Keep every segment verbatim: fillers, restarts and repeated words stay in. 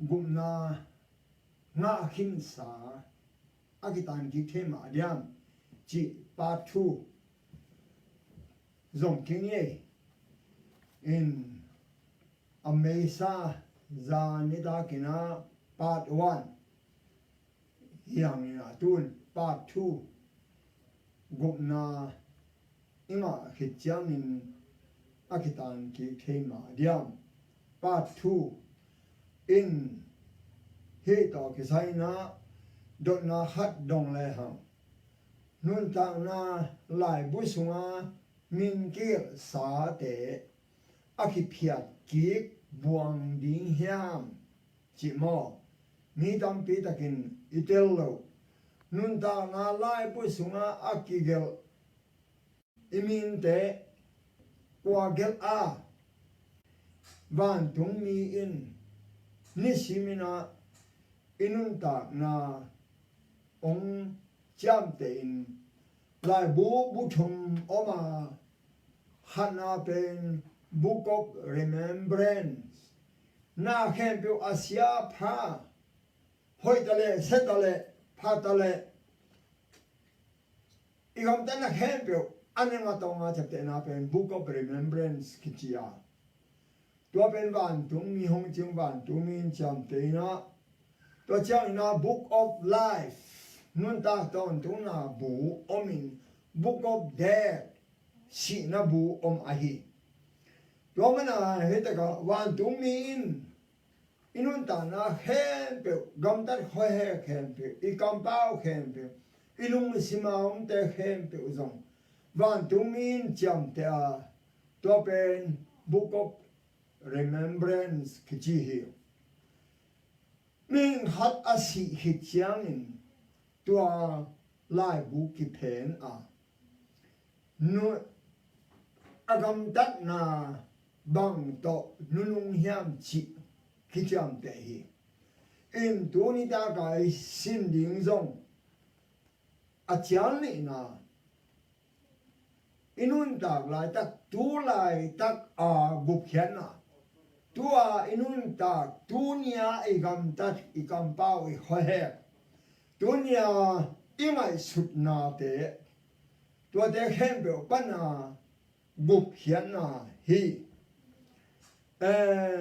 gupna ngah khinsa a kitan kik thei mah diam cih part two zong kik ni. In a meisa zan nitakin ah part one hi hangin ah tun part two gupna i ngah khit ciangin a kitan kik thei mah diam. Part two in hih tawh kisai-in ah dotna khat dong lehang, nuntakna laibu sunga min kigelhsate a kiphiat kik buang ding hiam cih maw? Mi tampi takin i tel loh nuntakna laibu sunga a kigelh i minte kua gelh a, vantungmi in nisimin ah i nuntakna hong ciamteh in laibu bu thum om a, khatna pen Book of Remembrance. Na khempeuh a sia pha, hoih ta leh, sia ta leh, pha ta leh, i gamtatna khempeuh a neng a tawng a ciamtehna pen Book of Remembrance kici a, tua pen vantungmi hong cing, vantungmi in ciamteh in ah, tua ciangin ah Book of Life, nuntak tawntungna bu om in, Book of Death, sihna bu om ahi. Tua mana hih takah vantungmi in i nuntakna khempeuh, gamtat khuahek khempeuh, i kampau khempeuh, i lungsim a omte khempeuh zong vantungmi in ciamteh a, tua pen Book of Remembrance kici hi. Mihing khat a sih khit ciangin tua laibu kiphen a, nu, a gamtatna bang tawh nunung hiam cih kiciamteh hi. In tuni taka i sin ding zong a cial nihna, i nuntak laitak, tu laitak a gupkhiatna, tua i nuntak tunia i gamtat, i kampau, i khuahek, tunia i ngaihsutnate, tuate khempeuh pana gupkhiatna hi. Eh,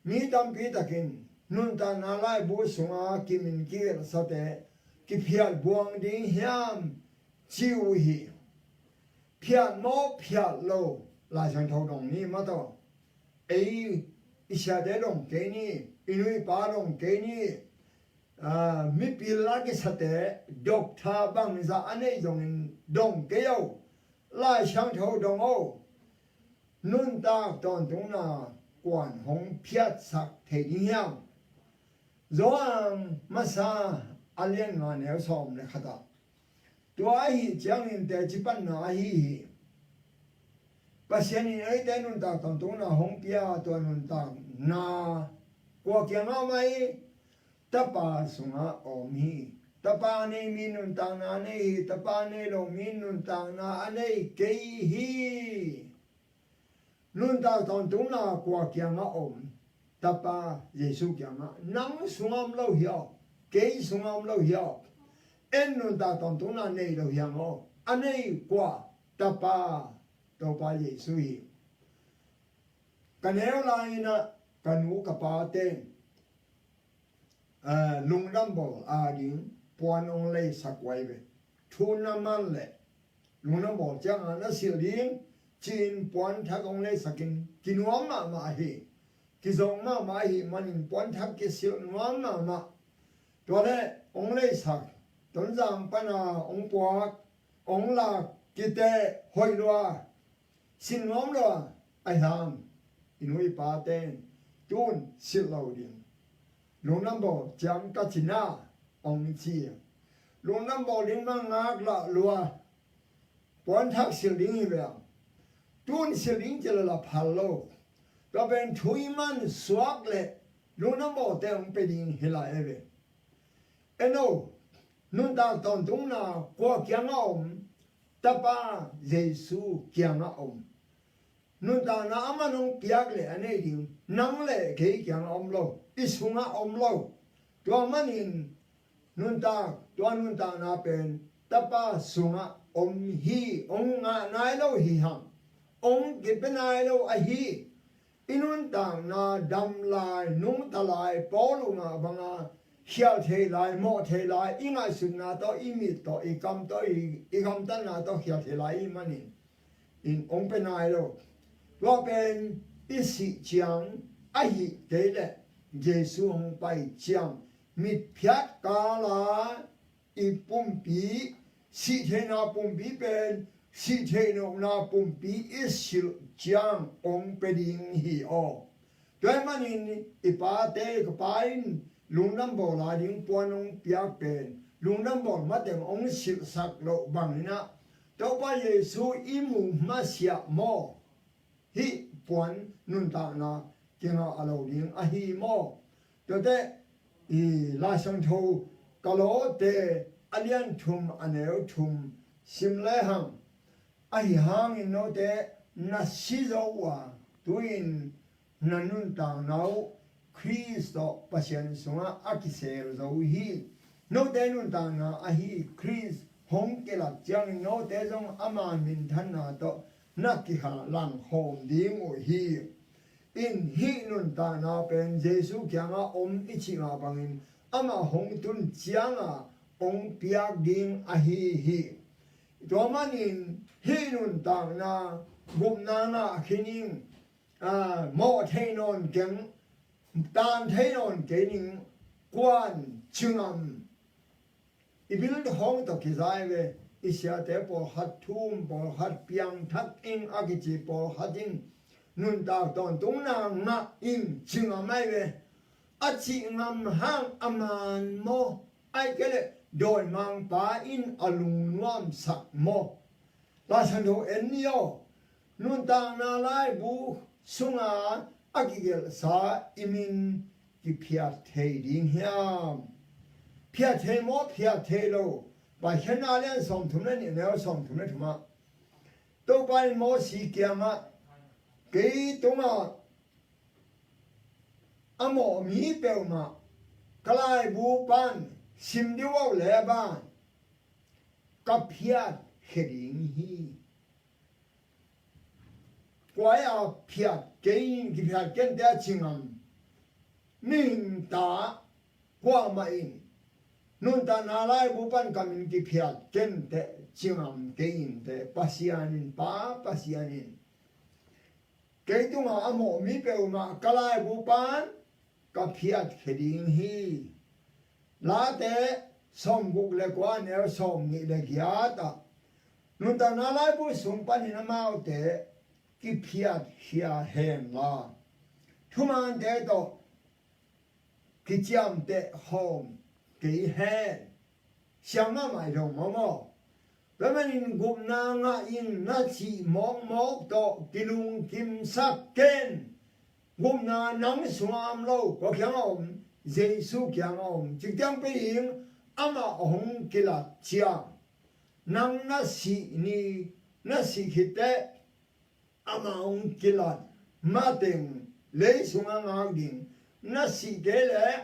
mi tampi takin nuntakna laibu sunga kimin kigelhsate kiphiat buang ding hiam ci uh hi. Phiat maw, phiat lo, Lai Siangtho dong ni mah tawh. Ei, i siate dong kei ni, i nu i pa dong kei ni, ah, mipil a kisate, doctor bangzah a nei zongin dong kei o, Lai Siangtho dong o. Nuntak tawntungna kuan hong phiatsak thei ding hiam? Johan masa a lian nga neu sawm le khat ah, tua ahi ciangin teci panna ahi hi. Pasian in eite nuntak tawntungna hong pia, tua nuntakna kua kiangah om ahi? Tapa sungah om hi. Tapa nei mi nuntakna a nei hi. Tapa nei lo mi nuntakna a nei kei hi. Nuntak tawntungna kua kiangah om? Tapa Jesu kiangah. Nang sungah om lo hi aw, kei sungah om lo hi aw. En nuntak tawntungna nei lo hi hang aw. A nei kua? Tapa, Topa Jesu hi. Ka neu lai-in ah ka nu ka pate, eh, lungdam bawl ading puan hong leisak uh ahi ve. Thu na man leh lungdam bawl ciangin na silh ding ci-in puan thak hong leisakin kinuam mahmah hi. Kizong mahmah ahih manin puan thak kisilh nuam mahmah. Tua leh hong leisak, Tonzang pana hong puak, hong lak, kiteh, hoih lua, silh nuam lua, ahi hang i nu i pate in tun silh lo ding. Lungdam bawl ciang ka ci na, hong ci. Lungdam bawl ding mah ngaklah lua, puan thak silh ding hi ve. Tun silh ding ci leh la phal lo. Tua pen thu i man suak leh lungdam bawlte hong pia ding hi lai e ve. En o, nuntak tawntungna kua kiangah om? Tapa Jesu kiangah om. Nuntakna aman hong piak leh a nei ding, nang leh kei kiangah om lo. i sungah om lo. Tua manin nuntak, tua nuntakna pen Tapa sungah om hi. Hong ngah nai lo hi hang, hong kipia nai lo ahi. I nuntakna dam lai, nungta lai, Paul mah banga khial thei lai, mawh thei lai, i ngaihsutna tawh, i mit tawh, i kam tawh, i, i gamtatna tawh khial thei lai i manin in hong pia nai lo. Tua pen i sih ciang ahih kei leh Jesu hong pai ciang mitphiat kala i pumpi, sihtheihna pumpi pen sihtheihna pumpi i silh ciang hong pia ding hi aw. Tua ahih manin i pate, ka pa in lungdam bawl a ding puan hong piak pen lungdam bawl mateng hong silhsak loh bangin ah Topa Jesu i muh masiah maw? Hih puan nuntakna kingah a lo ding ahi maw? Tuate i Lai Siangtho Kolose a lian thum a neu thum sim lehang, ahi hangin note na si zo uh a, tu-in na nuntakna uh Khrist tawh Pasian sungah a kisel zo hi. Note nuntakna ahi Khrist hong kilat ciangin note zong ama minthanna tawh na kikhalang khawm ding uh hi. In hih nuntakna pen Jesu kiangah om i cih mah bangin amah hong tun cianga hong piak ding ahi hi. Tua manin hih nuntakna gupna ngah khin ing, aa, mawh thei nawn keng, tan thei nawn kei ning, kuan, cingam, i bil hong tawh kizai ve, i siate pawlkhat thum, pawlkhat piangthak ing a kici pawlkhat in nuntak tawntungna ngah ing cingam ai ve. A cih ngam hang a man maw? Ai kei leh dawimangpa in a lungnuamsak maw? Lai Siangtho en ni aw. Nuntakna laibu sunga a kigelhsa i min kiphiat thei ding hiam? Phiat thei maw, phiat thei lo? Paikhiatna lian sawmthum le nih neu sawmthum le thumah Topa in Mosi kiangah, kei tungah a mawh mi peuhmah ka laibu pan sim dih uh le ban ka phiat khia ding hi. Kua a phiat kei in, kiphiat kei inteh a cingam? Mihing ta kuamah in nuntakna laibu pan ka min kiphiat kei inteh cingam kei inteh, Pasian in, Pa Pasian in. Kei tungah a mawh mi peuhmah ka laibu pan ka phiat khia ding hi. Late sawmguk le kua neu sawmnih le giat ah nuntakna laibu sung panin amaute kiphiat khia hen la, thumante tawh kiciamteh khawm kei hen. Siang mahmah i dong maw maw? Tua manin gupna ngah in na cih mawkmawk tawh kilungkimsak ken. Gupna nang sungah om lo, kua kiangah om? Jesu kiangah om. Cikciang pei ding, amah hong kilat ciang nang na sih ni, na sih khitteh amah hong kilat mateng lei sungah ngak ding, na sih kei leh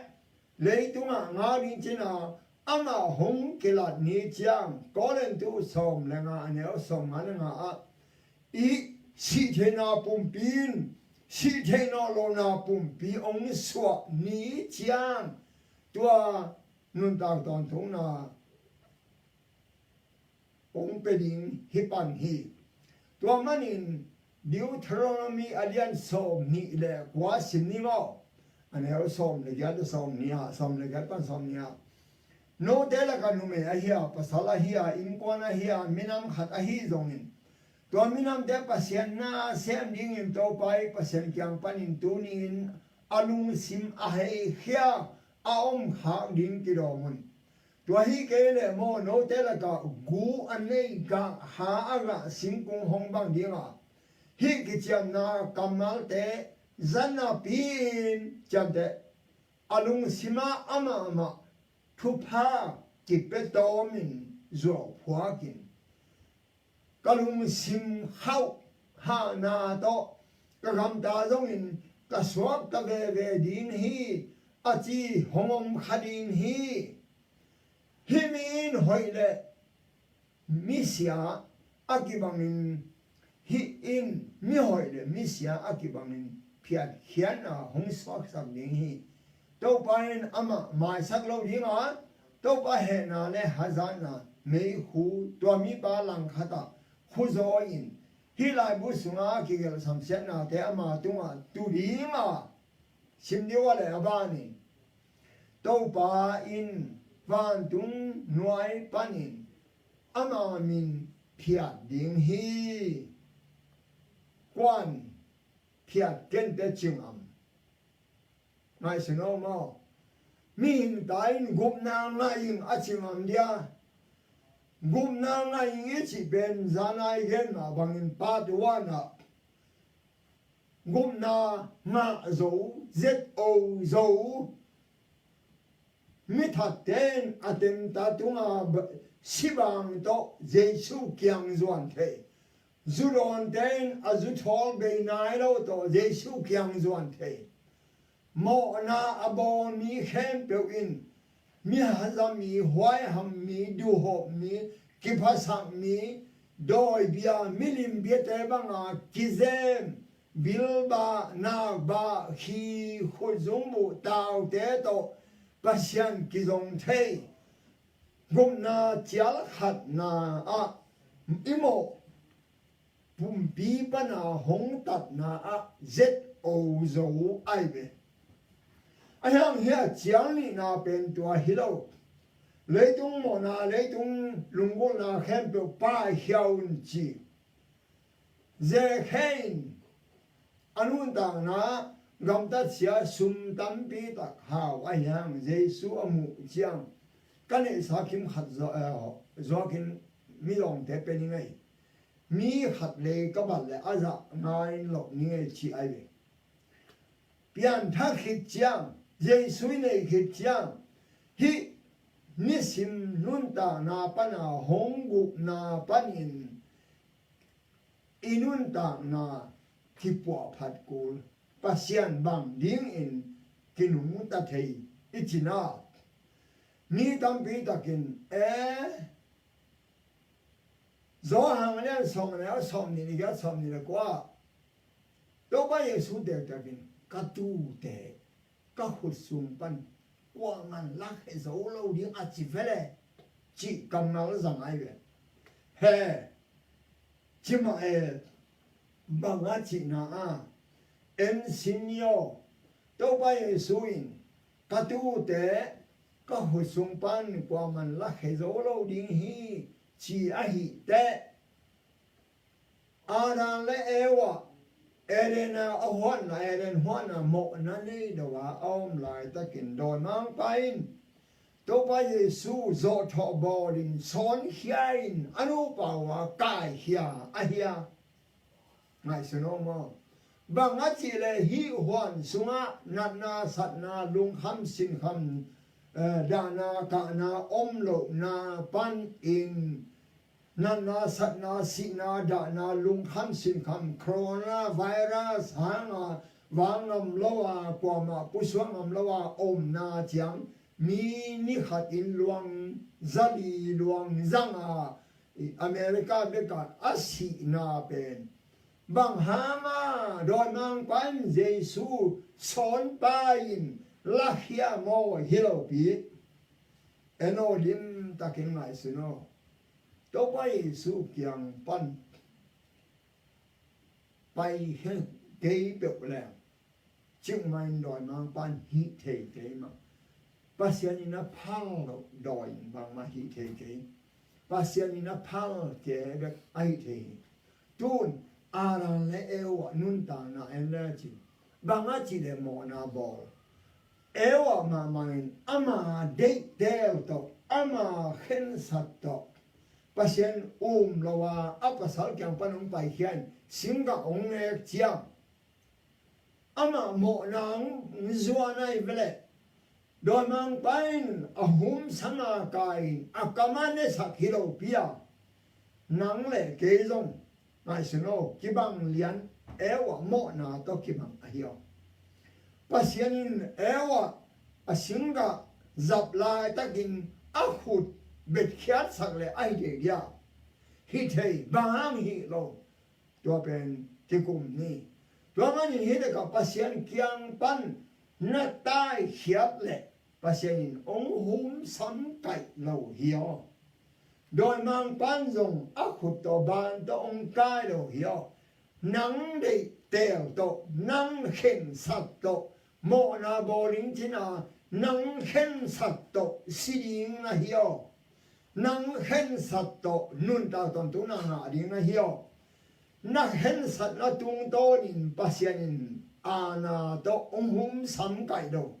leitungah ngak ding cina, amah hong kilat ni ciang, Korintu sawm le nga a neu sawm nga le nga ah i sihtheihna pumpi in sihtheih nawn lohna pumpi hong suah ni ciang tua nuntak tawntungna hong pia ding hi pan hi. Tua manin Deuteronomy a lian sawmnih le kua sim ni maw? A neu sawm le giat le sawmnih ah, sawm le giat pan sawmnih ah, note lakah numei ahi a, pasal ahi a, innkuan ahi a, minam khat ahi zongin tua minamte Pasian na sem dingin Topa i Pasian kiang panin tuni-in a lungsim a heikhia a omkhak ding kidawm un. Tua hi kei leh maw, note lakah gu a nei gah, ha a gah singkung hong bang ding a, hih kiciamna kammalte zat napi-in ciamteh, a lungsimah amah mah thupha kipia tawmin zuau phuakin, ka lungsim khauh hahna tawh ka gamta zongin ka suakta veve ding hi. a ci hong om kha ding hi. Hih mi in hoih le misia a kibangin, hih in mihoih le misia a kibangin phiatkhiatna hong suaksak ding hi. Topa in amah maisak lo ding a, Topa hehna le hazatna meikhu tua mipa langkhat ah khuzaw in, hih laibu sunga kigelh samsiatnate ama tungah tu ding a, sim dih uh a le a banin, Topa in vantung nuai panin ama min phiat ding hi. Kuan phiat kente cingam. Ngaihsun aw maw? Mihing ta in gupna ngah ing a cingam dia. Gupna ngah ing i cih pen zan a i gen mah bangin part one ah gupna ngah zo, Z O zo, mi thatte in a tenta tunga sibang tawh Jesu kiang zuan thei, zu dawnte in a zu thawl bei nai lo tawh Jesu kiang zuan thei, mawhna a bawl mi khempeuh in, mi haza mi, huaiham mi, duhhawp mi, kiphasak mi, dawibia, milimbiate banga kizem, bilbah, nakbah, khi, khutzungbuh, taute tawh Pasian kizong thei, gupna cial khatna ah i mawh pumpi pana hong tatna ah Z O zo ai ve. A hiang hia cial nihna pen tua hi lo. Leitung mawhna, leitung lunggulhna khempeuh paikhia un ci. Zekhe in a nuntakna gamtat sia sum tampi tak hau a hiang Jesu a muh ciang ka neihsa kim khat zuakin mizawngte pe ning ei. Mi khat lei ka bat le a zah ngain lok ning ei ci ai ve. Pianthak khit ciang, Jesu i neih khit ciang, hih nisim nuntakna pana hong gupna panin i nuntakna kipuahphat kul, Pasian bang dingin kinungta thei i cina. Mi tampi takin e Johan a lian sawm le a sawm nih le giat, sawm nih le kua, Topa Jesu tektekin ka tuute ka khut sung pan kuaman lakhia zo lo ding a ci vele cih kammal zang ai ve. He, cimah e, bang a cihna a, en sin yo, Topa Jesu in ka tuute ka khut sung pan kuaman lakhia zo lo ding hi ci ahih teh, Adam le Eva Eden a huatna, Eden huatna mawhna nei lo a a om laitakin dawimangpa in Topa Jesu zawhthawh bawlin sawnkhia in a nupa uh a kaikhia a hia. Ngaihsun aw maw? Bang a cih leh hih huan sungah natna satna lungkham sinkham, eh, dahna kahna om lohna panin natna satna sihna dahna lungkham sinkham coronavirus hanga vak ngam lo a kuamah pusuak ngam lo a omna ciang mi ni khatin luang zali luang zanga America beka a sihna pen bang hanga dawimangpa in Jesu sawnpa in lakhia maw hi lopi. En aw, limtakin ngaihsun aw. Topa Jesu kiang pan pai kei peuh leng cikmah in dawimangpa in hih thei kei mah. Pasian in a phal loh dawi in bangmah hih thei kei. Pasian in a phal kei bek a hih thei hi. Tun Adam le Eva nuntakna en le cin bang a cih leh mawhna bawl. Eva mahmah in ama deihtel tawh ama khensat tawh Pasian um lo a a pasal kiang pan hong paikhia in singgah hong nek ciang amah mawhna hong zuan ahi veleh dawimangpa in a humsanga kai in a kam a nesak hi lopi a, nang le kei zong ngaihsun aw, kibang lian Eva mawhna tawh kibang ahi aw. Pasian in Eva a singgah zap laitakin a khut betkhiatsak le ahi thei dia? Hi thei, bang hang hi lo. Tua pen kikum ni. Tua manin hi takah Pasian kiang pan na taikhiat le Pasian in hong humsam kaih lo hi aw. Dawimangpa'n zong a khut tawh ban tawh hong kai lo hi aw. Nang deih teel tawh, nang khensat tawh mawhna bawl ning cina, nang khensat tawh si ding na hi aw. Nang khensat tawh nuntak tawntungna ngah ding na hi aw. Na khensatna tungtawnin Pasian in aana tawh hong humsam kaih lo.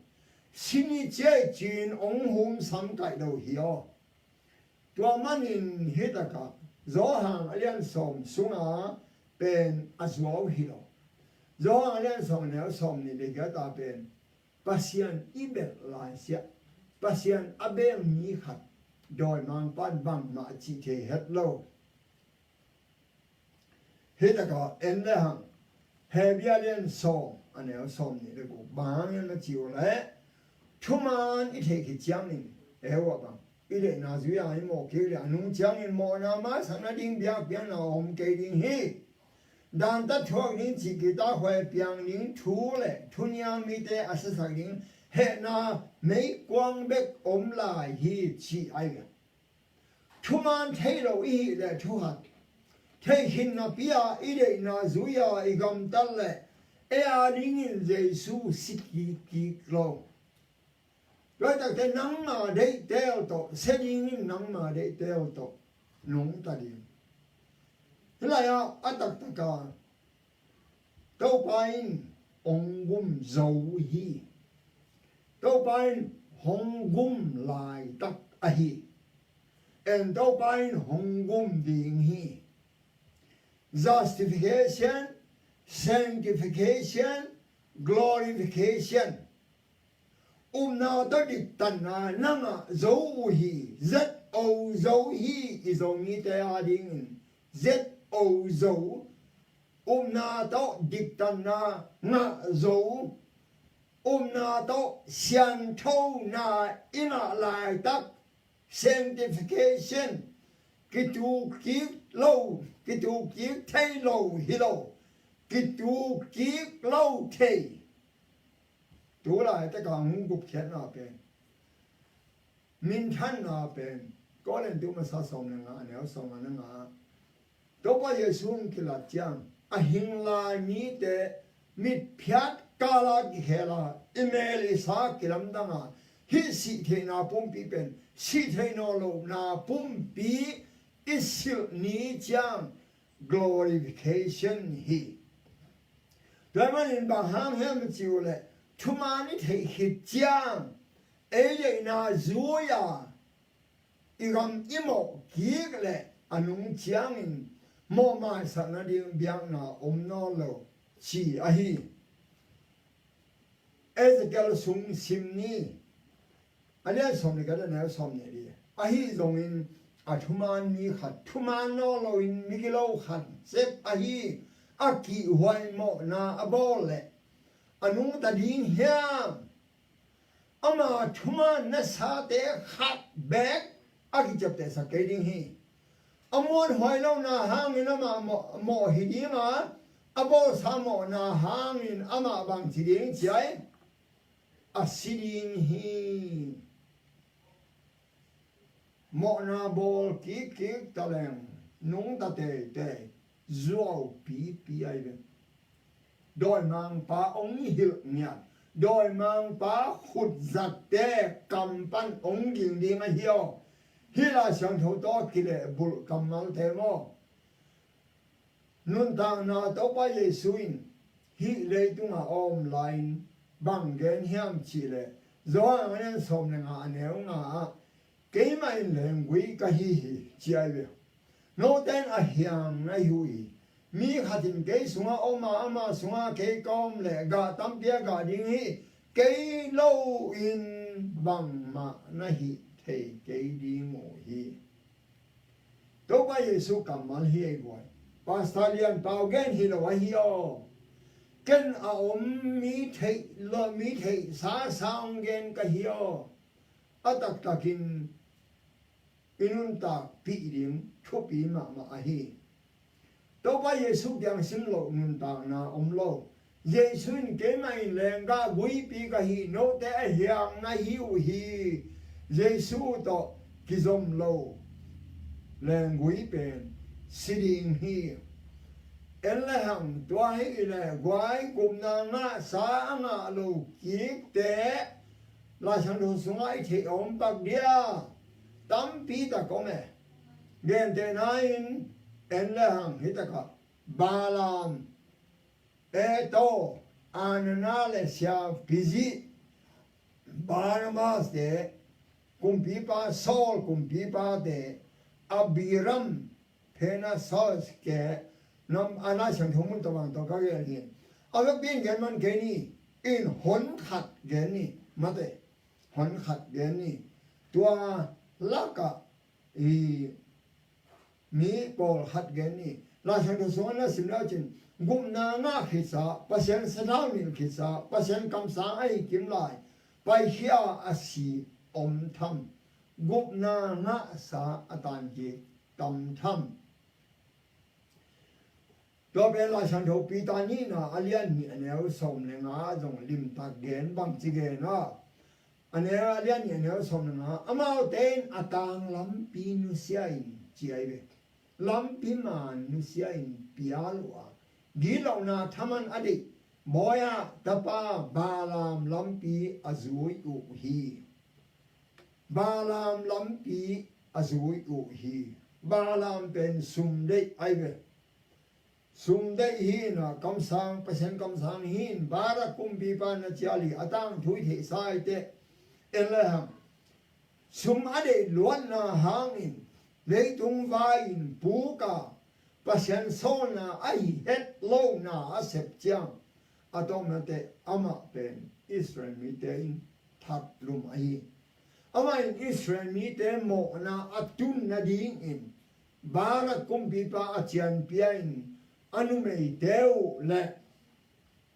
Sini ciai cin hong humsam kaih lo hi aw. Tua manin hi takah Johan a lian sawm sunga pen a zuau hi lo. Johan a lian sawm a neu sawm nih le giat a pen Pasian i belh laisiah, Pasian a beng mi khat dawimangpa'n bangmah cih thei het lo. Hi takah en le hang, Hebru a lian sawm a neu sawm nih le guk, bang hang hiam na cih uh leh, thuman i theih khit ciangin, e uh a bang, i deihna zui-a i mawh kik le a nung ciangin mawhna maisak nading biakpiakna om kei ding hi. Dantat thuak ding, cih kitahuai piang ding thu le thuniang mite a siasak ding hehna meikuang bek om lai hi, ci ahi ve. Thuman thei lo i hih leh thu khat, theih khit napi-a i deihna zui-a i gamtat leh ei a dingin Jesu si kik kik lo. Tua takte nangma deih teel tawh, sia dingin nangma deih teel tawh nungta ding. Hih lai-ah a taktak a Topa in hong gum zo hi. Topa in hong gum laitak ahi. En, Topa in hong gum ding hi. Justification, sanctification, glorification. Upna tawh diktatna na ngah zo uh hi. Z O zo hi, i Zomite a dingin. Z O zo. Upna tawh diktatna ngah zo. Upna tawh sianthona i ngah laitak, sanctification, kituk kik lo, kituk kik thei lo hi lo, kituk kik lo thei. Tu laitak a hong gupkhiatna pen, minthanna pen, Korin tu masa sawm le nga, a neu sawm nga na nga. Topa Jesu hong kilat ciang, a hing lai mite mitphiat kala kikhela, i mel i sa kilamdanga, hih sih theihna pumpi pen sih thei nawn lohna pumpi i silh ni ciang glorification hi. Tua manin bang hang hiam cih uh leh, thuman i theih khit ciang ei deihna zui-a i gam i mawh kik leh a nung ciangin mawh maisak nading biakna om nawn lo, ci ahi. Ezekiel sung sim ni, a lian sawm le giat, a neu sawm nih le li. Ahi zongin a thuman mi khat, thuman nawn loin migilo khat sep ahi, a kihhuai mawhna a bawl leh a nungta ding hiam? Ama thuman nasate khat beek a kiciaptehsak kei ding hi. A muanhuai lohna hangin amah mawh, mawh hi ding a, a bawlsa mawhna hangin amah bangci ding, ci ai? A si ding hi. Mawhna bawl kikkik taleng nungta teitei, zuaupipi ai ve. Dawimangpa hong hilh ngiat, dawimangpa khutzatte kam pan hong ging ding ahi aw. Hih Lai Siangtho tawh kilehbulh kammalte maw? Nuntakna Topa Jesu in hih leitungah a om lai-in bang gen hiam cih leh, Johan a lian sawm le nga, a neu nga ah, keimah in lenggui ka hi hi, ci ai ve. Note in a hiang na hi uh hi. Mi khat in kei sungah om a, ama sungah kei ka om leh gah tampi a gah ding hi. Kei lo-in bangmah na hih thei kei ding uh hi. Topa Jesu kammal hi ei guai. Pastor Lian Pau gen hi lo ahi aw. Ken a om mi theih lo, mi theihsa sa hong gen ka hi aw. A taktakin i nuntakpih ding thupi mahmah ahi. Topa Jesu kiang sim loh nuntakna om lo. Jesu in, "Keimah in lenggah guipi ka hi, note a hiang na hi uh hi." Jesu tawh kizom lo lenggui pen si ding hi. En le hang tua hi i le guai, gupna ngahsa a ngah lo kikte Lai Siangtho sungah i theih a om pak dia? Tampi tak om e. Gentehna in en le hang hi takah Balaam, Etaw, Anana le Sapphira, Barnabas te, kumpipa Saul kumpipa te, Abiram, Pena Saul ke, nam a Lai Siangtho mun tawh bang tawh ka gel hi. A vekpi in gen man kei ni, in hon khat gen ni, mate, hon khat gen ni. Tua lakah i mi pawlkhat gen ni. Lai Siangtho sungah na sim le cin, gupna ngah khitsa, Pasian sathau nilh khitsa, Pasian kamsang ahi kim lai, paikhia a si om tham. Gupna ngahsa a tan kik tam tham. Tua pen Lai Siangtho Peter nihna a lian nih a neu sawm le nga ah zong limtak gen, bangci gen a, a neu a lian nih a neu sawm le nga, amaute in a tang lampi nusia in ci ahi ve. Lampi man nusia in pial uh a, gitlohna thaman a deih, Bawi ah tapa Balaam lampi a zui uh hi. Balaam lampi a zui uh hi. Balaam pen sum deih ahi ve. Sum deih hi in a, kamsang, Pasian kamsang hi in, Barak kumpipa na cial hi, a tangthu i theihsa hi teh. En le hang, sum a deih luatna hangin leitung vai-in puk a, Pasian sawlna ahi het lohna a sep ciang, a tawpna teh amah pen Israel mite in that lum ahi. Amah in Israel mite mawhna a tun nadingin Barak kumpipa a cianpia in a numeite uh le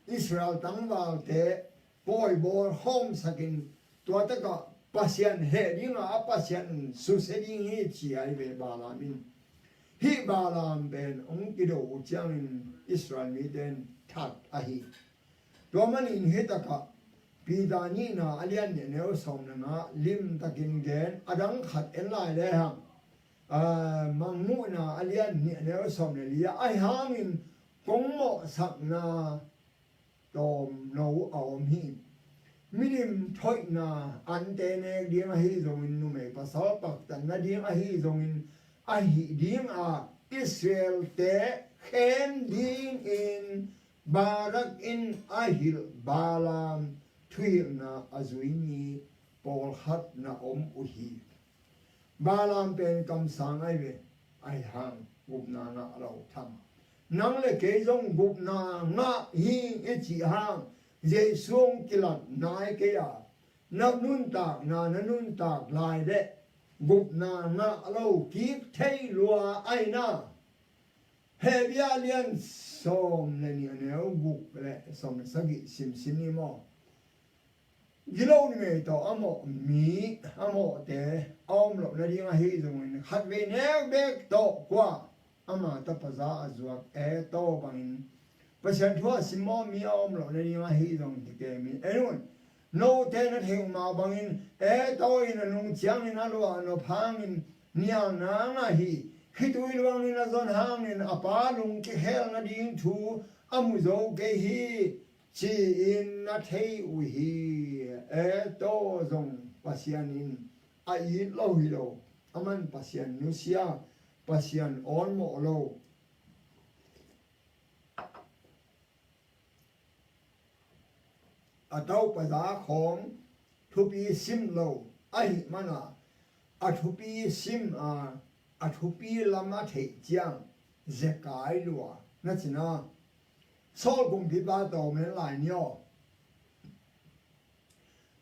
Israel tangvalte pawibawl hawmsakin, tua takah Pasian heh dinga a Pasian susia ding hi ci ahi ve Balaam in. Hih Balaam pen hong kido uh ciangin Israel mite in that ahi. Tua manin hih takah Peter nihna a lian nih a neu sawm le nga limtakin gen, a dang khat en lai le hang. Aa, Mangmuhna a lian nih a neu sawm le li ah, ahi hangin kong mawhsakna tawmno a om hi. Milim thoihna ante nek ding ahi zongin, numei pasal paktat nading ahi zongin, ahih dinga Israelte khem dingin Barak in a hilh Balaam thuhilhna a zui mi pawlkhat na om uh hi. Balaam pen kamsang ahi ve, ahi hang gupna ngah lo tham. Nang le kei zong gupna ngah hi i cih hang, Jesu hong kilat nai kei a, na nuntakna na nuntak lai leh gupna ngah lo kik thei lua ahi na. Hebru lian sawm le nih a neu guk le sawm le sagih simsim ni maw? Gilo numei tawh a mawh mi, a mawhte a om loh nading ahi zongin, khatvei nek beek tawh kua ama tapa za a zuak Etaw bangin, Pasian thu a simmawh mi a om loh nading ahi zong kikei mi. En un, note na theih uh mah bangin, Etaw in a nung ciangin a luah nop hangin nialna a ngah hi. Khitui luangin a zon hangin a pa lung kikhel nading thu a mu zo kei hi, ci-in na thei uh hi. Etaw zong Pasian in a it lo hi lo. Aman Pasian nusia, Pasian awlmawh lo. A taupa za khawng thupi sim lo ahih mana, a thupi sim a, a thupi lam a theih ciang zekai lua na cina. Saul kumpipa tawh men lai ni aw.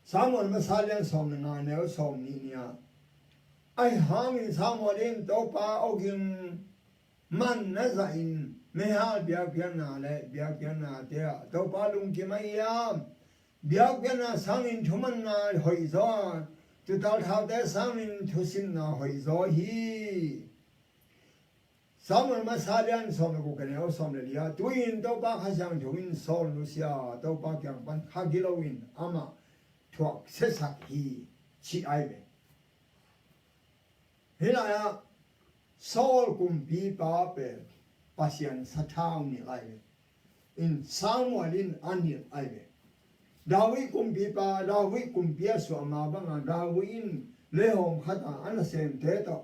Samuel masa lian sawm le nga neu sawm nih ni a, ahi hangin Samuel in Topa awging man na zahin Meihal biakpiakna le biakpiaknate ah Topa lungkim a hiam? Biakpiakna sangin thumanna hoih zaw a, tuutal thaute sangin thusimna hoih zaw hi. Samuel masa lian sawm le guk, a neu sawm le li ah, tu-in Topa Kha Siangtho in Saul nusia a, Topa kiang pan kha gilo in amah thuak siasak hi, ci ai ve. Hih lai-ah Saul kumpipa pen Pasian sathau nilh ai ve. In Samuel in a nilh ai ve. David kumpipa, David kumpi a suah ma bangah David in leihawm khatah a nasemte tawh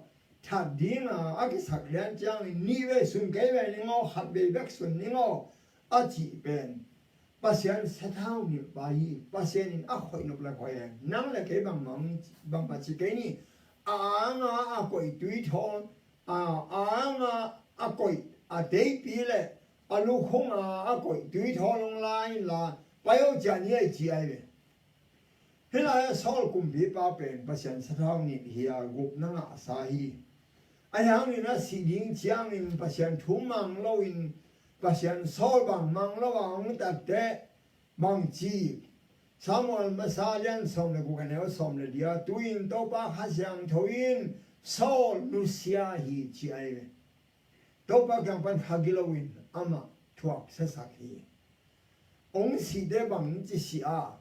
that dinga a kisak lian ciangin, nih vei sun kei ve ning aw, khat vei bek sun ning aw, a cih pen Pasian sathau nilhpa hi. Pasian in a khoih nop le khoih e. Nang le kei bangmah, bangmah ci kei ni. A anga a koih tuithawl, a, a anga a koih a teipi le a lukhunga a koih tuithawl hong la inla, pai aw, ciah ni ei, ci ai ve. Hih lai-ah Saul kumpipa pen Pasian sathau nilh hi a, gupna ngahsa hi. Ahi hangin a sih ding ciangin Pasian thu mang loin, Pasian sawl bang mang lo a hong tatteh bang ci? Samuel masa lian sawm le guk, a neu sawm le li ah, tu-in Topa Kha Siangtho in Saul nusia hi, ci ai ve. Topa kiang pan kha gilo in amah thuak siasak hi. Hong sihte bang ci sih a,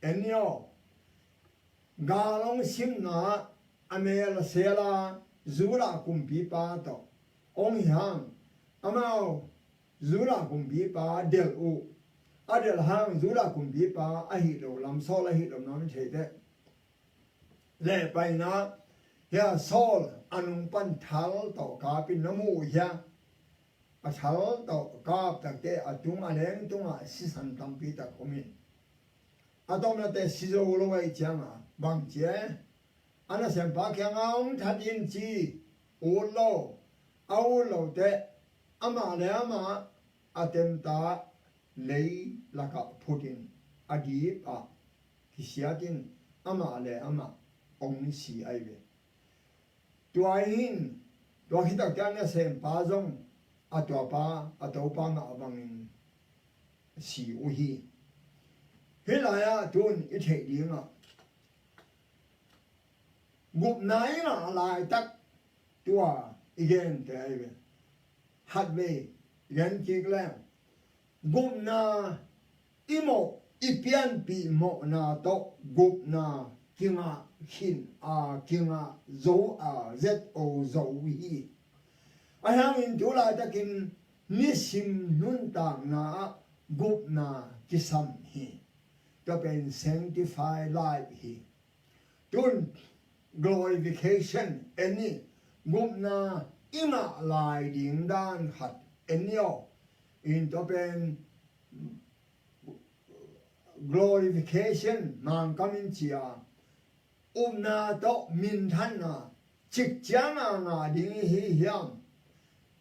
en ni aw. Gal hong simna a mel a sel a, Judah kumpipa tawh hong hi hang, amau Judah kumpipa delh uh. A delh hang Judah kumpipa ahih loh lam, Saul ahih loh lam i theite. Lehpaina, hia Saul a nung pan thal tawh kap in na mu uh hia? A thal tawh kap takte a tung, a leng tungah sisan tampi tak om in, a tawpnate si zo lo ahih cianga bang ci e? A nasempa kianga hong that in ci ut lo. A ut lote amah le amah a temta lei lakah phut in, a dip ah kisiat in, amah le amah hong si ai ve. Tua in, tua khit takte a nasempa zong a tuapa, a topa ngah bangin si uh hi. Hih lai-ah tun i theih dingah gupna i ngah laitak tua i gente ai ve. Khatvei gen kik leng, gupna i mawh, i pianpih mawhna tawh gupna kingah khin a, kingah zo a, zet o zo hi. Ahi hangin tu laitakin nisim nuntakna ah gupna kisam hi. Tua pen sanctify life hi. Tun glorification en ni, gupna i ngah lai ding dan khat en ni aw. In tua pen glorification Mangkam in ci a, upna tawh minthanna cik cianga ngah ding i hi hiam?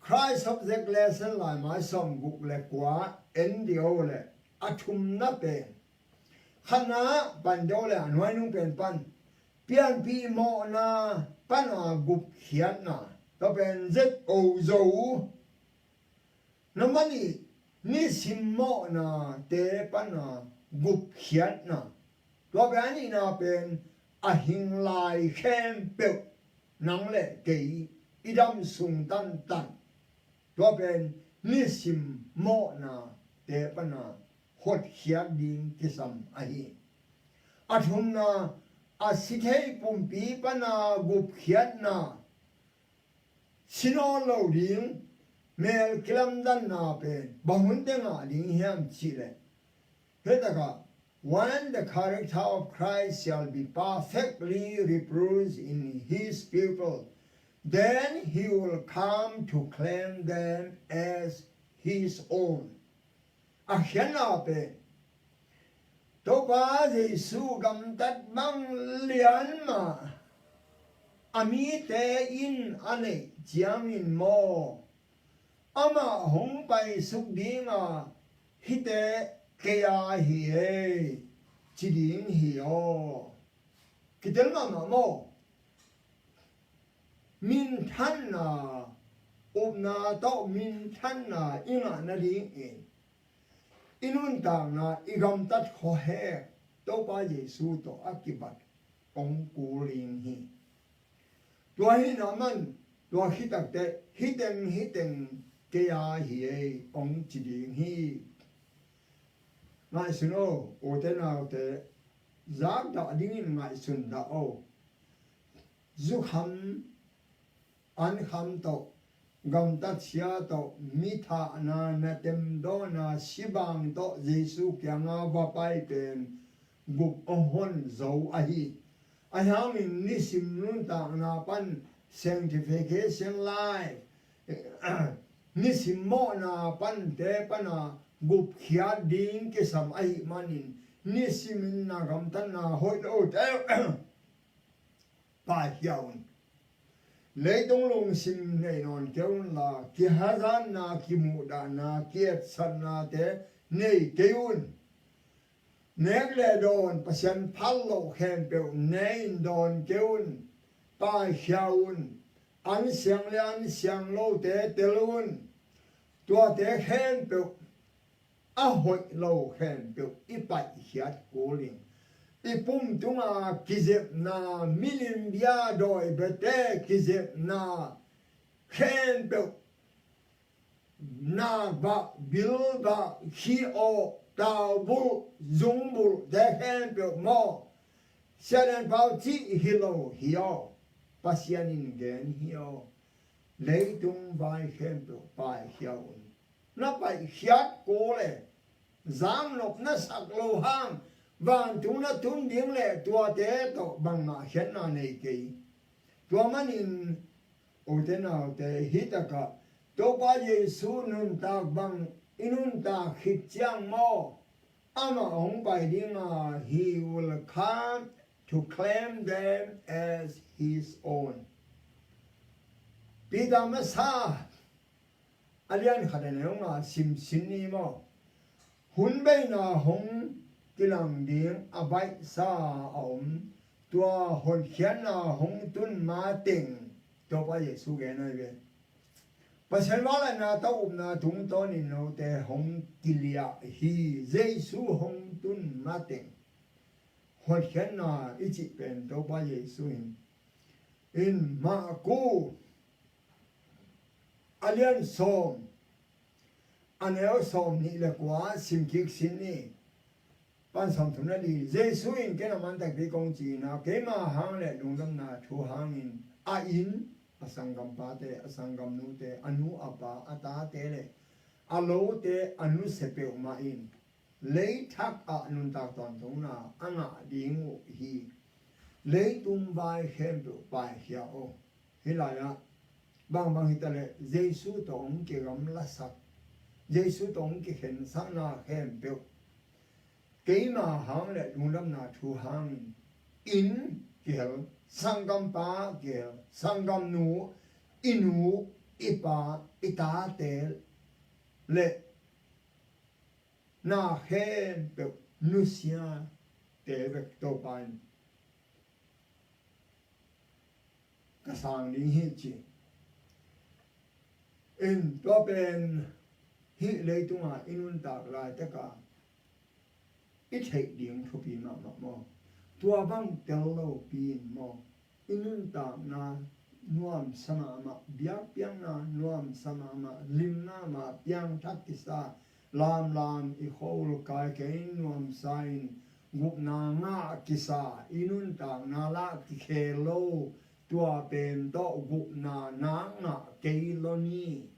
Christ Object Lesson laimai sawmguk le kua en dih o le, a thumna pen, khatna pan dih o le, a nuainung pen pan, pianpih mawhna pana gupkhiatna, tua pen zet o zo. Number nih, nisim mawhnate pana gupkhiatna. Tua pen a nihna pen a hing lai khempeuh nang le kei i dam sung tantan. Tua pen nisim mawhnate pana hotkhiat ding kisam ahi. A thumna, a si thei pumpi pana gupkhiatna. Si nawn lo ding mel kilamdanna pen bang hun teh ngah ding hiam cih leh, hih takah, "When the character of Christ shall be perfectly reproduced in his people, then he will come to claim them as his own." A khiatna pen, Topa Jesu gamtat bang lian mah a mite in a neih ciangin maw, amah hong paisuk dinga, "Hihte kei a hi ei," ci ding hi aw. Kitel mahmah maw? Minthanna upna tawh minthanna i ngah nadingin i nuntakna, i gamtat khuahek Topa Jesu tawh a kibat hong kul ding hi. Tua hi na man, tua khit takteh, hih teng, hih teng kei a hi ei hong ci ding hi. Ngaihsun o, ute naute, zakdah dingin ngaihsun dah o. Zukham, ankham tawh, gamtatsia tawh, mi thahna, na temdawna, sibang tawh Jesu kianga va pai pen gup a hon zo ahi. Ahi hangin nisim nuntakna pan, sanctification life, nisim mawhna pante pana gupkhiat ding kisam ahih manin, nisimin na gamtatna hoih lote paikhia un. Leitung lungsim nei nawn kei unla, kihazatna, kimuhdahna, kietsatnate nei kei un. Nek le dawn, Pasian phal loh khempeuh ne-in dawn kei un, paikhia un. An siang le an siang lote tel un. Tuate khempeuh a hoih lo khempeuh i paihkhiat kul in, i pum tunga kizepna, milim bia dawi biate kizepna khempeuh, nakbah, bilbah, khi-awh, taubulh, zungbulhte khempeuh maw, Sia Lian Pau cih hi lo hi aw. Pasian in gen hi aw. Leitung vai khempeuh paikhia un. Na paihkhiat kul le, zaknop na sak lo hang vantung na tun ding le, tuate tawh bangmah khiatna nei kei. Tua manin ute naute, hih takah Topa Jesu nuntak bang i nuntak khit ciang maw, amah hong pai dinga, he will come to claim them as his own. Peter masa a lian khat a neu nga simsin ni maw? Hun beina hong kilang ding a baihsa a om, tua hotkhiatna hong tun mateng Topa Jesu gen ahi ve. Pasian vangliatna tawh upna tungtawnin note hong kiliah hi. Jesu hong tun mateng hotkhiatna i cih pen Topa Jesu in, in Marku a lian sawm, a neu sawm nih le kua sim kik sin ni. Pan sawm thum le li, Jesu in, ken a man takpi kong ci-in ah, keima hang le lungdamna thu hangin a inn, a sanggampate, a sanggamnute, a nu a pa, a tate le a lote a nusia peuhmah in lei thak ah nuntak tawntungna a ngah ding uh hi. Leitung vai khempeuh paikhia aw. Hih lai-ah bangbang hitaleh Jesu tawh hong kigamlasak, Jesu tawh hong kikhensakna khempeuh keima hang le lungdamna thu hangin inn kihel, sanggampa kihel, sanggamnu, i nu, i pa, i tate le na khempeuh nusiate bek Topa in ka sang ding hi ci. In tua pen hih leitunga i nuntak laitaka i theih ding thupi mahmah maw? Tua bang tel lopi in maw, i nuntakna nuamsa mahmah, biakpiakna nuamsa mahmah, limna mah piangthak kisa, lamlam i khua-ul kai kei nuamsa in gupna ngah kisa, i nuntakna lah kikhel lo, tua pen tawh gupna nak ngah kei lo ni.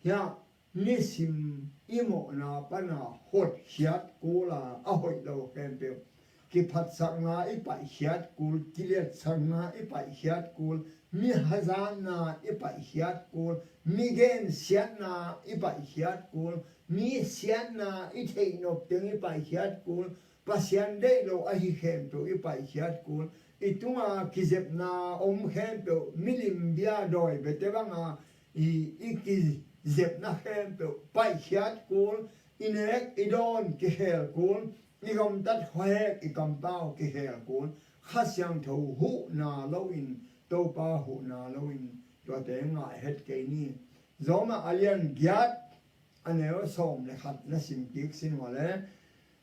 Hiah nisim i mawhna pana hotkhiat kul a, a hoih lo khempeuh, kiphatsakna i paihkhiat kul, kiliatsakna i paihkhiat kul, mi hazatna i paihkhiat kul, mi gensiatna i paihkhiat kul, mi siatna i theihnop teng i paihkhiat kul, Pasian deih lo ahi khempeuh i paihkhiat kul, i tunga kizepna om khempeuh, milim bia dawi biate banga i, i kizepna khempeuh paihkhiat kul, i nek i dawn kikhel kul, i gamtat khuahek i kampau kikhel kul, Kha Siangtho huhna loin, Topa huhna loin, tuate ngah het kei ni. Rom a lian giat, a neu sawm le khat na sim kik sin uh leh,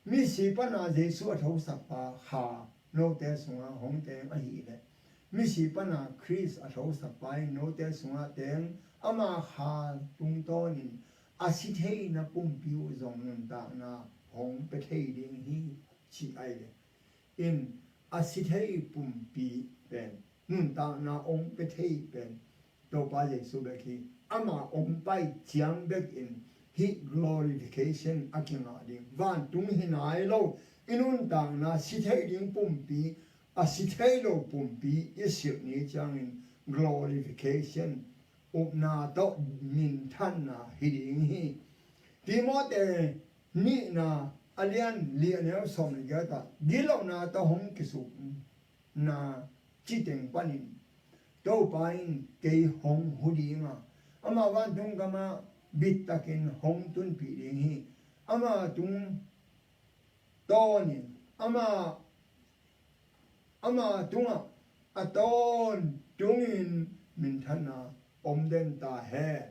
misi pana Jesu a thosakpa Kha note sungah hong teng ahih leh, misi pana Khrist a thosakpa in note sungah teng, ama Kha tungtawnin a si theina pumpi uh zong nuntakna hong pia thei ding hi, ci ahi ve. In a si thei pumpi pen, nuntakna hong pia thei pen Topa Jesu bek hi. Ama hong pai ciang bekin hih glorification a kingah ding. Vantung hi nai lo, i nuntakna si thei ding pumpi, a si thei lo pumpi i silh ni ciangin glorification, upna tawh minthanna hi ding hi. Timote nihna a lian li a neu sawm le giat ah, gitlohna tawh hong kisukna citeng panin Topa in kei hong hu ding a, ama vantung gamah bittakin hong tunpih ding hi. Ama tung tawnin, ama, ama tungah a tawntungin minthanna om den ta hen,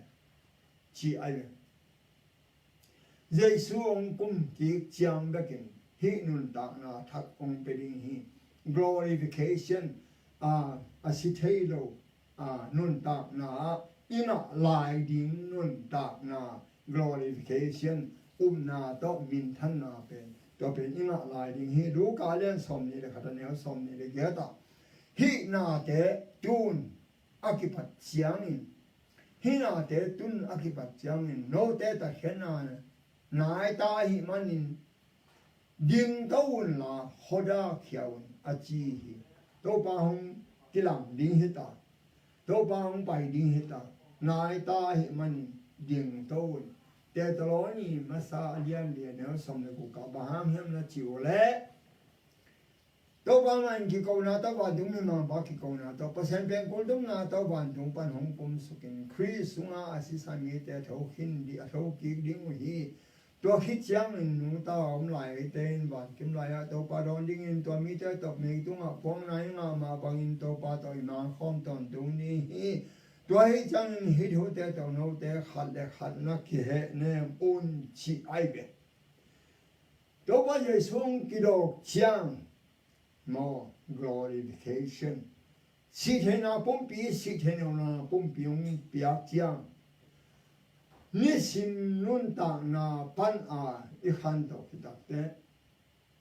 ci ahi ve. Jesu hong kum kik ciang bekin hih nuntakna thak hong pia ding hi. Glorification, a, a si thei lo, a, nuntakna ah i ngah lai ding nuntakna, glorification, upna tawh minthanna pen, tua pen i ngah lai ding hi. Luka lian sawm nih le khat a neu sawm nih le giat ah, hih nate tun a kipat ciangin, hih nate tun a kipat ciangin note tatkhiatna nai ta ahih manin dingto unla khuadak khia un, a ci hi. Topa hong kilang ding hi ta, Topa hong pai ding hi ta, nai ta ahih manin dingto un. Thesalonika masa a lian li a neu sawm le guk ah bang hang hiam na cih uh leh, Topa mah in kikona tawh vantung, mimangpa kikona tawh, Pasian pengkul tumna tawh vantung pan hong kumsukin Khrist sungah a sisa mite a thokik ding, a thokik ding uh hi. Tua khit ciangin nungta a om lai eite in vankim lai-ah Topa dawn dingin tua mite tawh meitungah puakna i ngah mah bangin Topa tawh i mangkhawm tawntung ni hi. Tua hi ciangin hih thute tawh note khat le khat na kihehnem un, ci ahi ve. Topa Jesu hong kidawk ciang maw, glorification, sihtheihna pumpi, sihtheihna pumpi hong piak ciang, nisim nuntakna pan a i khanto khit takteh,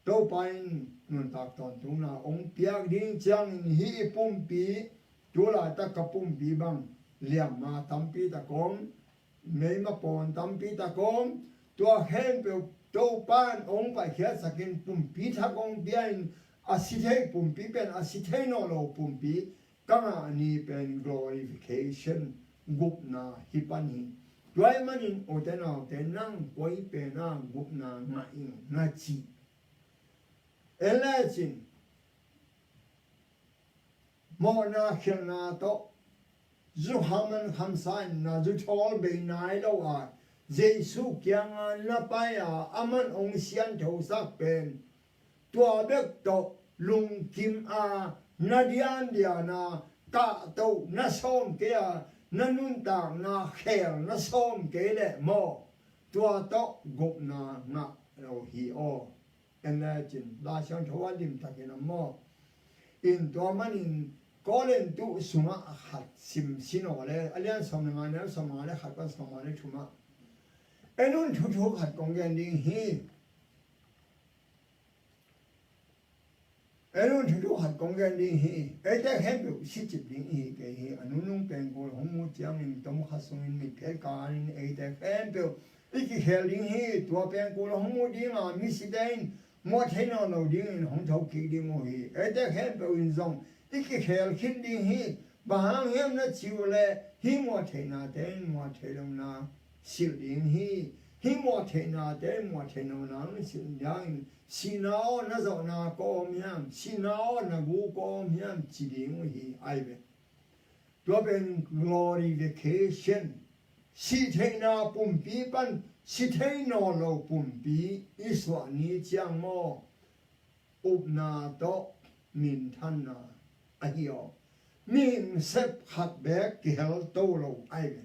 Topa in nuntak tawntungna hong piak ding ciangin hih i pumpi, tulaitak ka pumpi bang liamma tampi tak om, meima pawn tampi tak om, tua khempeuh Topa in hong paikhiatsakin pumpi thak hong pia in, a si thei pumpi pen a si thei nawn lo pumpi ka ngah ni pen glorification, gupna hi pan hi. Tua ahih manin ute naute, nang koi pen a gupna ngah ing na cih? En lecin, mawhna khialhna tawh, zu khamman khamsa in na zu thawl bei nai lo a, Jesu kiangah na pai a, aman hong sianthosak pen, tua bek tawh lungkim a, na diandian a, tahtoh na sawm kei a, na nuntakna khel na sawm kei leh maw, tua tawh gupna ngah lo hi aw. En lecin, Lai Siangtho a limtakin a maw. In tua manin Korintu sungah a khat sim sin aw le, a lian sawm le nga, neu sawm le nga le khat pan sawm le nga le thum ah. En un, thuthu khat kong gen ding hi. En un, thuthu khat kong gen ding hi. Eite khempeuh sicip ding i hi kei hi. A nunung pengkul hong mu ciangin tom khat sungin mitphiat kanin eite khempeuh i kikhel ding hi. Tua pengkul hong mu ding a, misite in muah thei nawn lo dingin hong thokik ding uh hi. Eite khempeuh in zong i kikhel khin ding hi. Bang hang hiam na cih uh leh, hih muah theihnate in muah theih lohna silh ding hi. Hih muah theihnate in muah theih lohna hong silh dingin, sihna aw, na zawhna kua om hiam? Sihna aw, na gu kua om hiam? Ci ding uh hi, ahi ve. Tua pen glorification, sihtheihna pumpi pan si thei nawn lo pumpi i suah ni ciang maw, upna tawh minthanna ahi aw. Mihing sep khat beek kihel to lo ahi ve.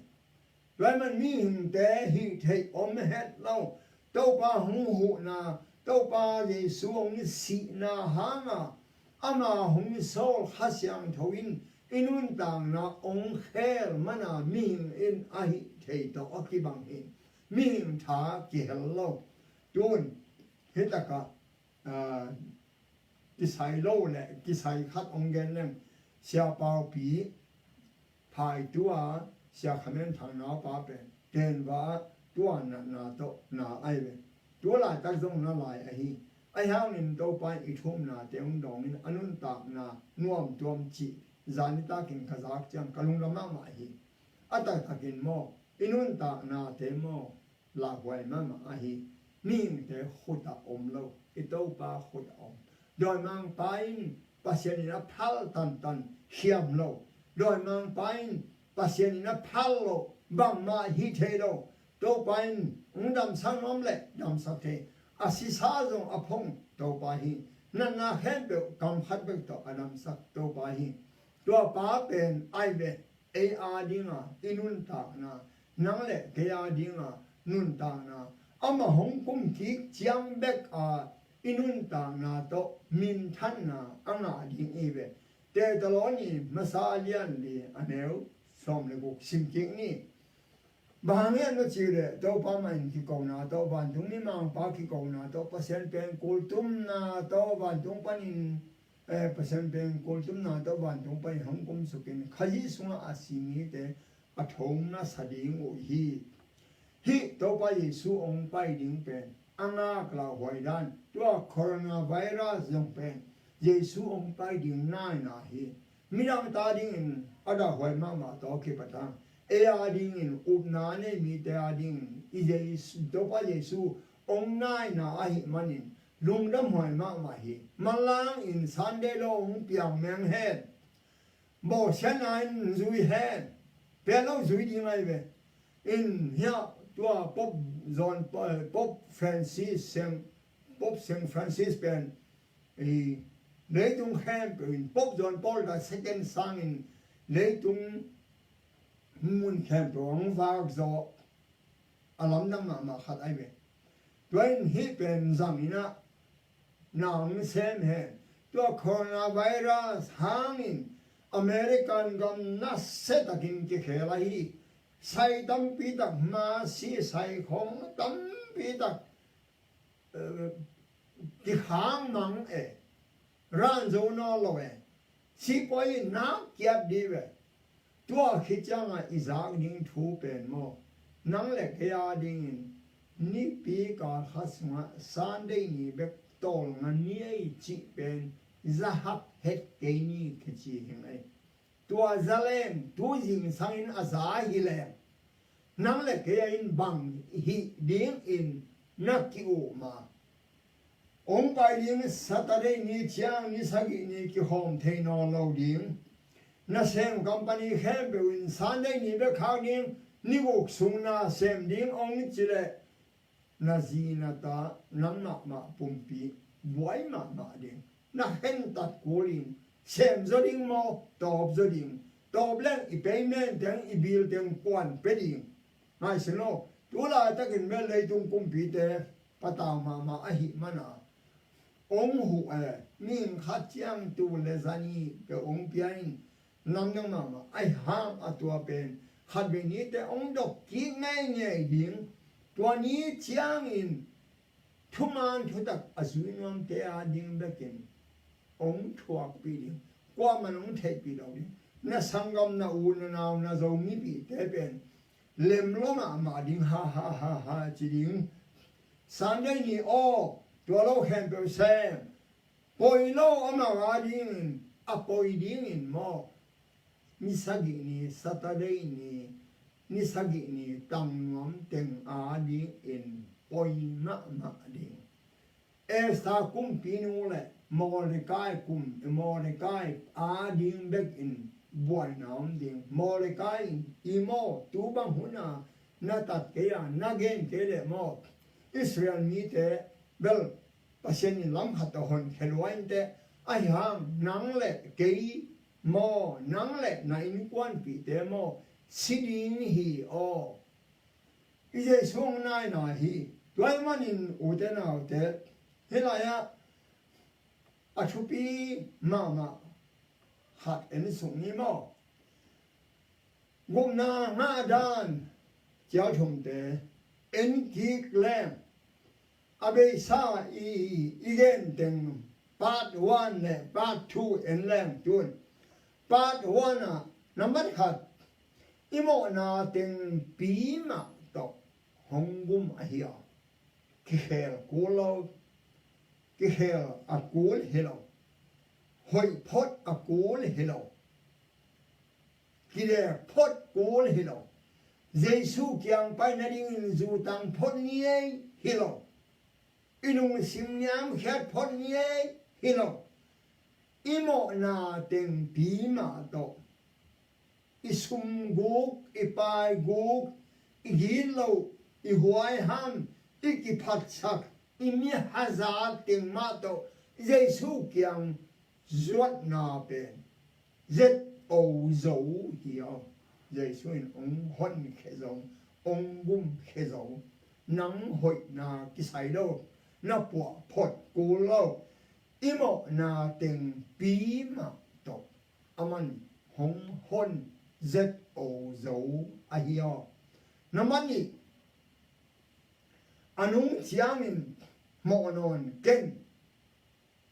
Tua ahih man mihingte hih theih om het lo. Topa hong huhna, Topa Jesu hong sihna hanga ama hong sawl Kha Siangtho in i nuntakna hong khel mana mihing in a hih thei tawh a kibang hi. Mihing tha kihel lo. Tun hih takah, aa, kisai lo le kisai khat hong gen leng, Sia Paupi Phaitu a, Sia Khamen Thang naupa pen Denver ah tua natna tawh na ahi ve. Tua laitak zong na lai ahi. Ahi hangin Topa in i thumnate hong dawngin a nuntakna nuamtuam cih zani takin ka zak ciang ka lungdam mahmah hi. A taktakin maw, i nuntaknate maw, lauhuai mahmah ahi. Mihingte khut ah om lo, i Topa khut ah om. Dawimangpa in Pasian in a phal tantan hiam lo. Dawimangpa in Pasian in a phal lo, bangmah hi thei lo. Topa in hong damsak nuam le damsak thei. A sisa zong a phong Topa hi. Natna khempeuh kam khat bek tawh a damsak Topa hi. Tua pa pen ahi ve. Ei a dinga i nuntakna, nang le kei a dinga nuntakna, ama hong kum kik ciang bek a i nuntakna tawh minthanna a ngah ding hi ve. Thesalonika masa lian li a neu sawm le guk sim kik ni. Bang hang hiam na cih leh Topa mah in kikona tawh, vantung mimangpa kikona tawh, Pasian pengkul tumna tawh, vantung panin, eh, Pasian pengkul tumna tawh vantung panin hong kumsukin Khazih sungah a si mite a thong na sa ding uh hi. Hih Topa Jesu hong pai ding pen a ngak lauhuai dan, tua coronavirus zong pen Jesu hong pai ding naina hi. Midangte a dingin a dahhuai mahmah tawh kipat hang, ei a dingin, upna a nei mite a dingin i Jesu, Topa Jesu hong naina ahih manin lungdamhuai mahmah hi. Manlang in Sunday law hong piang meng hen. Bawsiatna in zui hen. Pia lo zui ding ahi ve. In hiah tua Pope John, Pope Francis, Saint, Pope Saint Francis pen i leitung khempeuh in, Pope John Paul the second sangin leitung mun khempeuh hong vak zawh a lamdang mahmah khat ahi ve. Tua in hih pen zangin ah na hong sem hen. Tua coronavirus hangin American gam nasia takin kikhel ahi. Sai tampi tak, masi sai khong tampi tak, eh, kikhang mang e, ran zo nawn lo e, sipuai in nak kiat dih ve. Tua khit ciangah i zak ding thu pen maw, nang le kei a dingin nipi kal khat sungah Sunday ni bek tawlnga ni ei cih pen zahap het kei ni kici hi ngei. Tua zaleng tu zingsangin a za hi leng, nang le kei a in bang hih dingin na ki-um a? Hong pai ding Saturday ni ciang ni sagih ni kihawm thei nawn lo ding. Nasem company khempeuh in Sunday ni bek khak ding, ni guk sung na sem ding hong ci leh, na zi na ta, nang mahmah pumpi buai mahmah ding. Na khentat kulin sem zaw ding maw, tawp zaw ding? Tawp leng i payment teng, i bill teng kuan pia ding? Ngaihsun lo, tu laitakin bel leitung kumpite patau mahmah ahih mana hong huh e. Mihing khat ciang tu le zani peuh hong pia in, namdang mahmah ahi hang a tua pen khatvei nite hong dok kik ngeingei ding. Tua ni ciangin thuman thutak a zui nuamte a ding bekin hong thuakpih ding. Kuamah in hong theihpih lo ding. Na sanggam, na u, na nau, na Zomipihte pen lem lo mahmah ding, ha ha ha ha ci ding. Sunday ni aw, tua lo khempeuh sem. Poi lo amau a dingin, a poi dingin maw, ni sagih ni, Saturday ni, ni sagih ni tang nuam teng a dingin poi mahmah ding. Esther kumpinu le Mordecai kum, Mordecai a ding bekin buaina om ding. Mordecai in, i maw, tu bang huna na tat kei a, na gen kei leh maw, Israel mite bel Pasian in lam khat tawh honkhia lua inteh, ahi hang nang le kei maw, nang le na innkuanpihte maw, si ding hi aw. I Jesu hong naina hi. Tua ahih manin ute naute, hih lai-ah a thupi mahmah khat en suk ni maw? Gupna ngah dan cial thumte en kik leng, a beisa i, i gen teng part one le part two en leng tun. Part one ah nambat khat, i mawhna teng pi mah tawh hong gum ahi a, kikhel kul lo, kikhel a kul hi lo, hoih phot a kul hi lo, kidek phot kul hi lo, Jesu kiang pai nadingin zutang phot ni ei hi lo, i lungsim niamkhiat phot ni ei hi lo, i mawhna teng pi mah tawh, i sum guk, i pai guk, i gitloh, i huaiham, i kiphatsak, i mihaza teng mah tawh Jesu kiang zuatna pen zet o zo hi aw. Jesu in hong honkhia zo, hong gumkhia zo. Nang hoihna kisai lo, na puah phot kul lo, i mawhna teng pi mah tawh aman hong hon zet o zo ahi aw. Nambat nih, a nung ciangin mawh nawn ken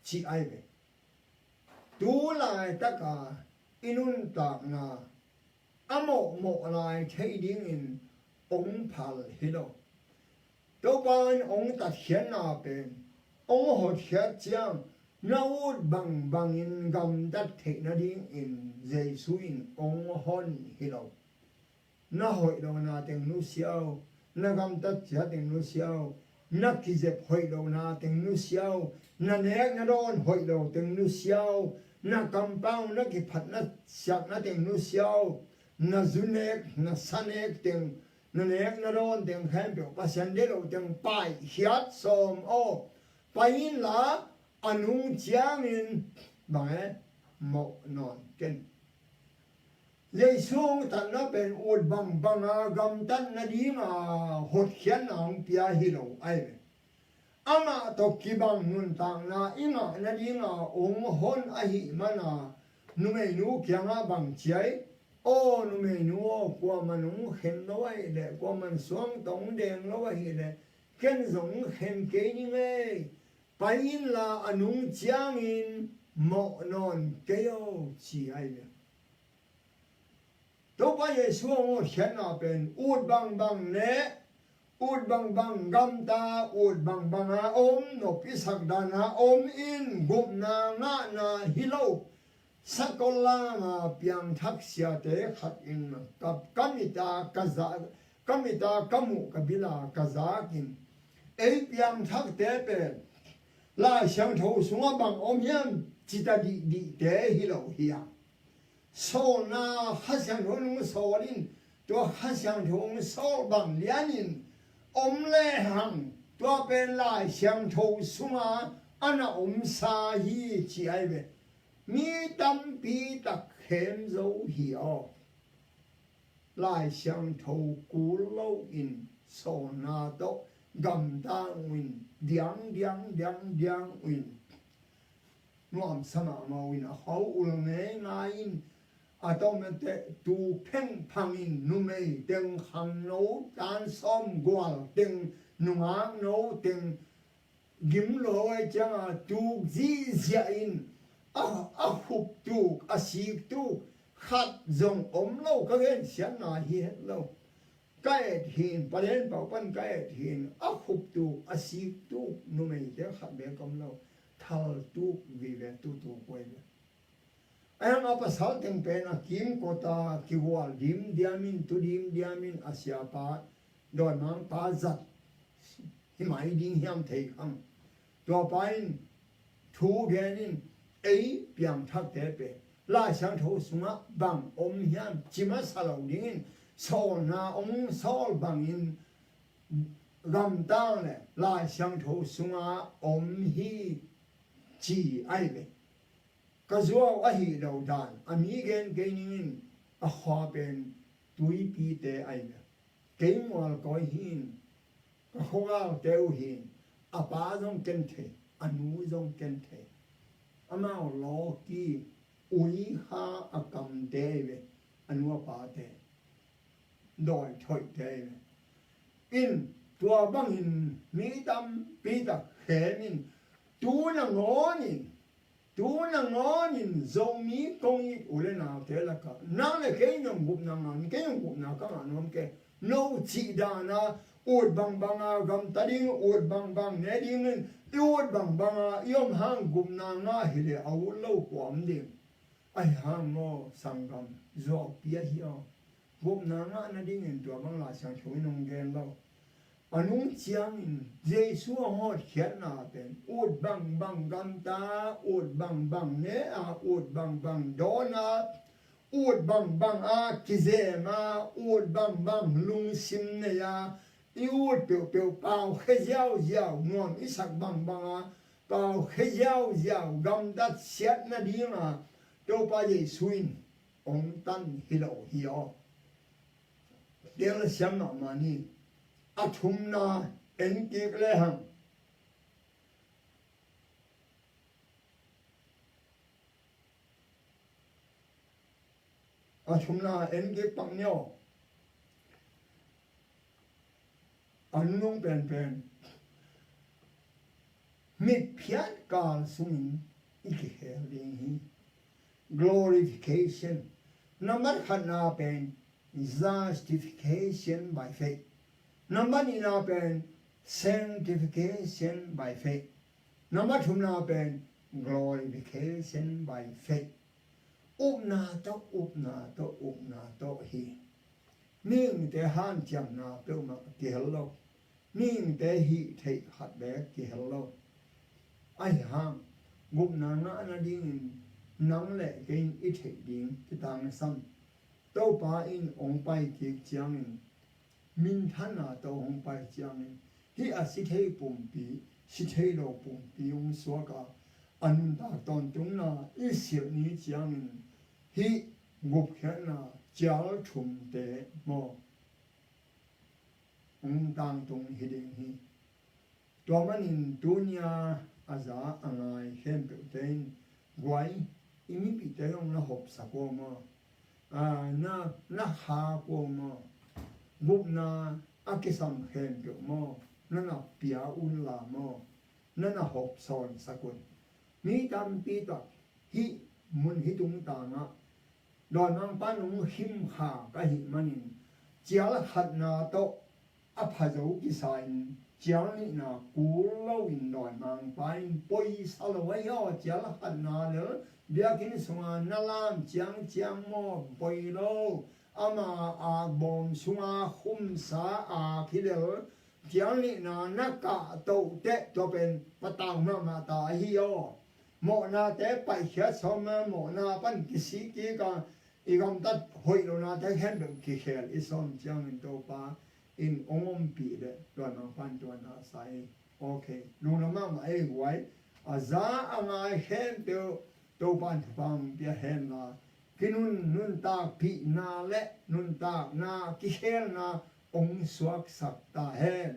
ci ai ve. Tu laitaka i nuntakna a mawhmawh lai thei dingin hong phal hi lo. Topa in hong tatkhiatna pen hong hotkhiat ciang na ut bangbangin gamtat theih nadingin Jesu in hong hon hi lo. Na hoih lohna teng nusia uh, na gamtat ciat teng nusia uh, na kizep hoih lohna teng nusia uh, na nek na dawn hoih lo teng nusia uh, na kampau na kiphat na siakna teng nusia uh, na zu nek na sa nek teng, na nek na dawn teng khempeuh Pasian deih loh teng paihkhiat sawm aw. Pai inla a nung ciangin bang e, mawh nawn ken. Jesu hong tatna pen ut bangbanga gamtat nadinga hotkhiatna hong pia hi lo ai ve. Amah tawh kibang nuntakna i ngah nadinga hong hon ahih mana numeinu kiangah bang ci ai? Aw numeinu aw, kuaman hong khen lo ahih leh, kuaman suang tawh hong deng lo ahih leh ken zong hong khen kei ning ei. Pai inla a nung ciangin mawh nawn kei aw ci ai ve. Topa Jesu hong hotkhiatna pen ut bangbang le ut bangbang gamta, ut bangbanga om, nopsak dana om in gupna ngahna hi lo. Sakol lama piangthak siate khat in ka, ka mita ka za, ka mita ka muh ka bila ka zakin ei piangthakte pen Lai Siangtho sungah bang om hiam cita dihdihte hi lo hi a. Sawlna Kha Siangtho in hong sawl in, tua Kha Siangtho hong sawl bang lianin om lehang tua pen Lai Siangtho sunga a na omsa hi ci ai ve. Mi tampi tak khem zo hi aw. Lai Siangtho kul loin sawlna tawh gamta uh in diang diang diang diang uh in nuamsa mahmah uh in a hau ul ngeingai in a tawmate tu phengphang in numei teng khangno tan sawm gual teng nungakno teng gim lo ai cianga tuk zihziah in a, a khup tuk a sik tuk khat zong om lo ka gensiatna hi het lo. Ka et hin, Palen pau pan ka et hin a khup tuk a sik tuk numeite khat bek om lo. Thal tuk vive tu tuk kuai ve. Ahi hang a pasal teng pen a kimkota kigual dimdiamin tu dimdiamin a siapa dawimangpa zat hi mai ding hiam thei khang. Tuapa in thu genin ei piangthakte pen Lai Siangtho sungah bang om hiam ci masa lo dingin sawlna hong sawl bangin gamtang le Lai Siangtho sungah om hi ci ai ve. Ka zuau ahi lo dan a mi gen kei ningin a khua pen tuipite ai ve. Kei Mual Kawi hi in, ka khuagalte uh hi in, a pa zong ken thei, a nu zong ken thei. Amau lawki ui kha a kamte hi ve, a nu a pate, dawi thoihte hi ve. In tua bangin mi tampi tak khem in, tu nangawn in, tu nangawn in Zomi kong it u le naute lakah nang le kei in hong gupna ngah, kei in hong gupna ka ngah nuam kei. No cih dana ut bangbanga gamta ding, ut bangbang ne dingin i ut bangbanga i om hang gupna ngah hi leh a ut lo kua om ding. Ahi hang maw sanggam, zuaupi ahi aw. Gupna ngah nadingin tua bang Lai Siangtho in hong gen lo. A nung ciangin Jesu a hotkhiatna pen ut bangbang gamta, ut bangbang ne a, ut bangbang dawn a, ut bangbang a kizem a, ut bangbang lungsim nei a, i ut peuhpeuh pau khe ziauziau, nuam i sak bangbang a pau khe ziauziau gamtat siat nadinga Topa Jesu in hong tan hi lo hi aw. Telsiam mahmah ni. A thumna en kik lehang, a thumna en kik pak ni aw. A nunung penpen mitphiat kal sungin i kikhel ding hi. Glorification. Nambat khatna pen justification by faith. Nambat nihna pen sanctification by faith. Nambat thumna pen glorification by faith. Upna tawh, upna tawh, upna tawh hi. Mihingte hanciamna peuhmah kihel lo. Mihingte hih theih khat beek kihel lo. Ahi hang gupna ngah nadingin nang le kei in i theih ding kitangsan. Topa in hong pai kik ciangin, minthanna tawh hong pai ciangin, hih a si thei pumpi, si thei lo pumpi hong suak a, a nuntak tawntungna i silh ni ciangin, hih gupkhiatna cial thumte maw hong tangtung hi ding hi. Tua manin tunia a za a ngai khempeuhte in, guai, i mipihte zong na hopsak uh maw? Ah, na, na khak uh maw? Gupna a kisam khempeuh maw na na pia unla maw? Na na hopsawnsak un. Mi tampi tak hih mun hih tungtangah dawimangpa in hong himkhak ahih manin, cial khatna tawh a phazo kisa-in cial nihna kul loin dawimangpa in poisa lo ahi aw. Cial khatna lel biakinn sunga na lam ciangciang maw, poi lo. Ama akbawm sunga khumsa ak hi lel, cial nihna na kahtoh teh tua pen patau mahmah ta ahi aw. Mawhnate paihkhiat sawm a, mawhna pan kisik kik a, i gamtat hoih lonate khempeuh kikhel i sawm ciangin Topa in hong ompih leh dawimangpa in tua na sa hi. Ok, lungdam mahmah ei guai. A za a ngai khempeuh Topa in thupha hong pia henla, kinun nuntakpihna le nuntakna kikhelna hong suaksak ta hen.